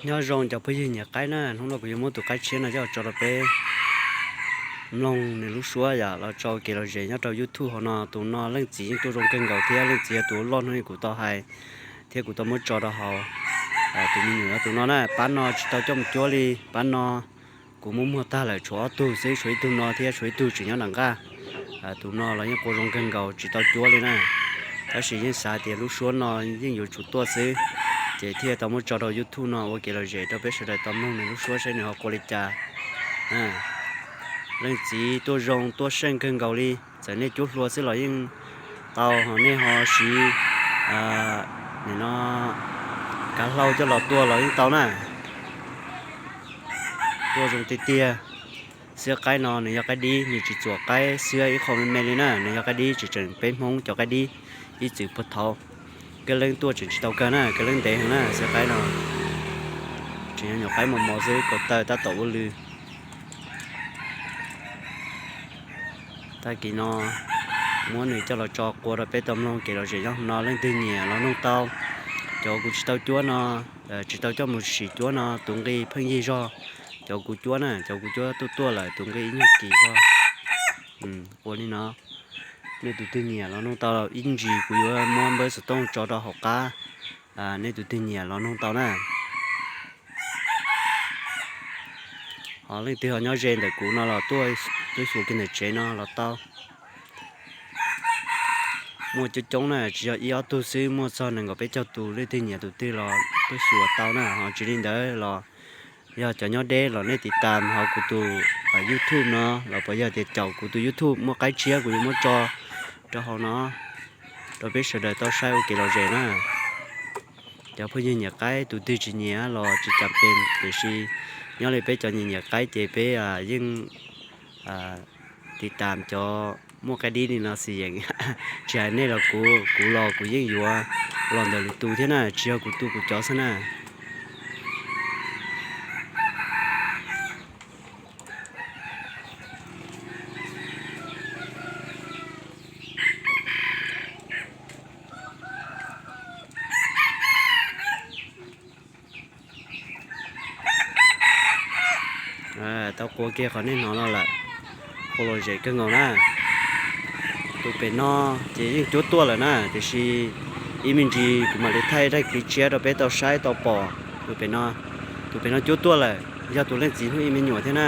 Nyob zoo cov phooj ywg nyiam qaib na, hnub no kuv yuav muab tus qaib tshiab no coj los tso rau peb mloog nws lub suab yom, los tso kev lom zem nyob rau YouTube hauv no. Tus no leej txiv yeej tuaj zoo kawg nkaus thiab leej txiv yog tus loj hnub kuv tau hais thiab kuv tau muab tso rau hauv. Tus me nyuam yog tus no na, pab no tsis tau coj mus cuab li, pab no kuv muab muag tag lawm, tshuav ob tug xwb, tshuav ib tug no thiab tshuav ib tug tseem nyob nram nqaj. Tus no los yeej qua zoo kawg nkaus tsis tau cuab li na, tab sis yeej xav tias lub suab no yeej yuav tsum tuaj xwb, ces thiaj tau muab tso rau YouTube no ua kev lom zem rau peb sawv daws tau mloog nws lub suab saib nws ho qua li cas. Leej txiv tuaj zoo tuaj seej kawg nkaus li, txawm nej cuab hlua xwb los yeej tau, ho nej ho siv nim no kav hlau coj los tua los yeej tau na. Tuaj zoo tiag tiag. Xiab qaib no nws yog qaib dib, nws tsis txuam qaib xiab ib qho me me li na, nws yog qaib dib tseem tseem peb Hmoob cov qaib dib ib txwm puag thaud. Kab leeb tuaj tseem tsis tau kawg na, kab leeb ntev heev na, xiab qaib no tseem yog nyuam qaib mos mos xwb, ko taw tab tom ua lw. Tag kis no muab nws coj los tso qua rau peb tau mloog kev lom zem nyob hauv no, leej twg nyiam los noog tau. Cov kuv tsis tau cuab no, tsis tau coj mus sim cuab no tus nqi pheej yig zog cov kuv cuab na, cov kuv cuab tuaj tuaj lawm tus nqi ib nyuag kis zog. Ua li no, nej tus twg nyiam los noog tau, ib ntsis kuv yuav muab npawb xov tooj tso rau hauv qab, nej tus twg nyiam los noog tau na. Ho leej twg ho nyob ze ntawm kuv no los tuaj xyuas kiag ntawm tsev no los tau. Muaj coob coob na, tsis yog ib ob tug xwb, muaj txog nees nkaum peb caug tus, leej twg nyiam tus twg los tuaj xyuas tau na. Ho tsis li ntawd los yog cov nyob deb los nej tiv tam hauv kuv tus YouTube no los puas yog tias caum kuv tus YouTube muaj qaib tshiab kuv yuav muab tso rau hauv no rau peb sawv daws tau saib ua kev lom zem na. Cov phooj ywg nyiam qaib, tus twg tsis nyiam los tsis cas pes, tiam sis nyob li peb cov nyiam nyiam qaib ces peb yeej tiv tam cov muaj qaib dib li no xwb yeej. Tsis hais nej los kuv, kuv los kuv yeej yuav los ntawm lwm tus thiab na, tsis yog kuv tu kuv cov xwb na. Tau qua kiag qhov nej hnov no lawm, qua lom zem kawg nkaus na. Tus pem no ces yeej cuab tuaj lawm na, tiam sis ib me ntsis kuv mam li thaij daim clip tshiab rau peb tau saib tau pom. Tus pem no, tus pem no cuab tuaj lawm, yog tus leej txiv hnub ib me nyuam thiab na.